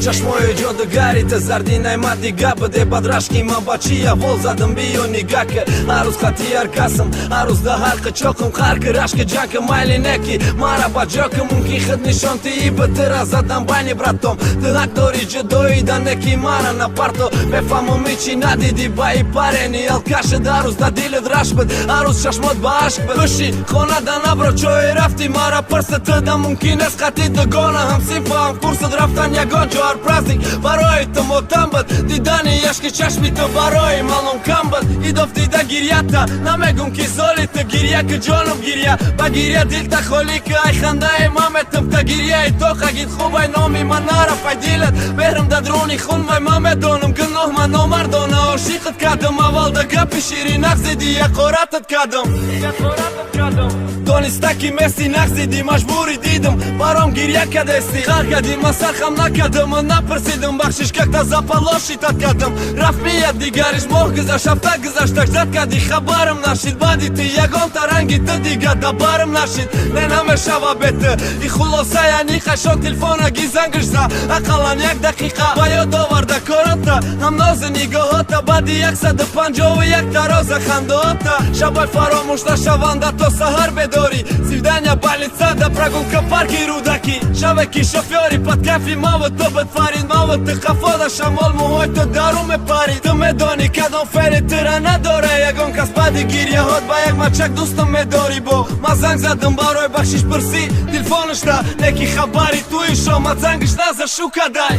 Чашмои ҷодугари ту зарди наймат дига буде. Бадрашки ман ба чи аввол задам, биё нига ки. Ҳар рӯз хати ҳар касам, ҳар рӯз да ҳар қичоқам, қарки рашки ҷанки майли неки мара ба ҷоки мумкин худ нишон тии ба тира задам байни братом. Ту ҳақ дори ҷудоӣ да неки мара напарто. Мефаҳмам, ҳичи надидӣ ба и парени алкаши. Ҳар рӯз да дилат раш буд, ҳар рӯз чашмот ба ашк буд. Биши хона да набро чое рафтӣ, мара пурса. Ту да мумкин аст хати дугона, ҳамсинфа, ҳамкурсат рафтан ягон ҷо. Ҳар праздник барои ту мотам буд, дидани ашки чашми ту барои малом кам буд. Идоф дида гирьята намегум, ки золи ту. Гирья ки, ҷоном, гирья, ба гирья дилта холӣ ки. Ай хандаи ман метам та гирьяи тоқагид хубай. Номи ман нарафай дилат, меҳрам да друни хун вай. Ман медонам, гуноҳ ман номардона ошиқат кардам. Аввал да гапи ширин нағзиди, яқоратат кардам. Дониста ки меси нағзиди, маҷбурӣ дидам, баром гирья кадести. Қар кади, ман сархам накардам, напурсидам бахшиш, как-то заполошитат кардам. Рафт мияд дигариш, моҳ гузашт, ҳафта гузашт, ждать кади, хабарам нашид. Баъди ту ягонта ранги ту дига дабарам нашид. Не, намешава бе ту и хулоса. Яъни қашон телефона гизангиш за, ақаллан як дақиқа ба ёд оварда корота, ҳамнози нигоҳота, баъди 151 тароза хандаота. Шабай фаромӯш нашаванда, то саҳар бедорӣ, свидания больница да прогулка парки Рӯдакӣ. Шаве ки шофёри под кайфи маву ту буд Фарид, маву ту қафода шамол, мӯҳои ту дару мепарид. Ту медонӣ, кадом фери тура надора ягон кас. Баъди гирьяҳот ба як мачак дӯстам медорӣ. Бо ман занг задам барои бахшиш пурсӣ, телефонашда неки хабари туи шомад, зангиш наза шукадай.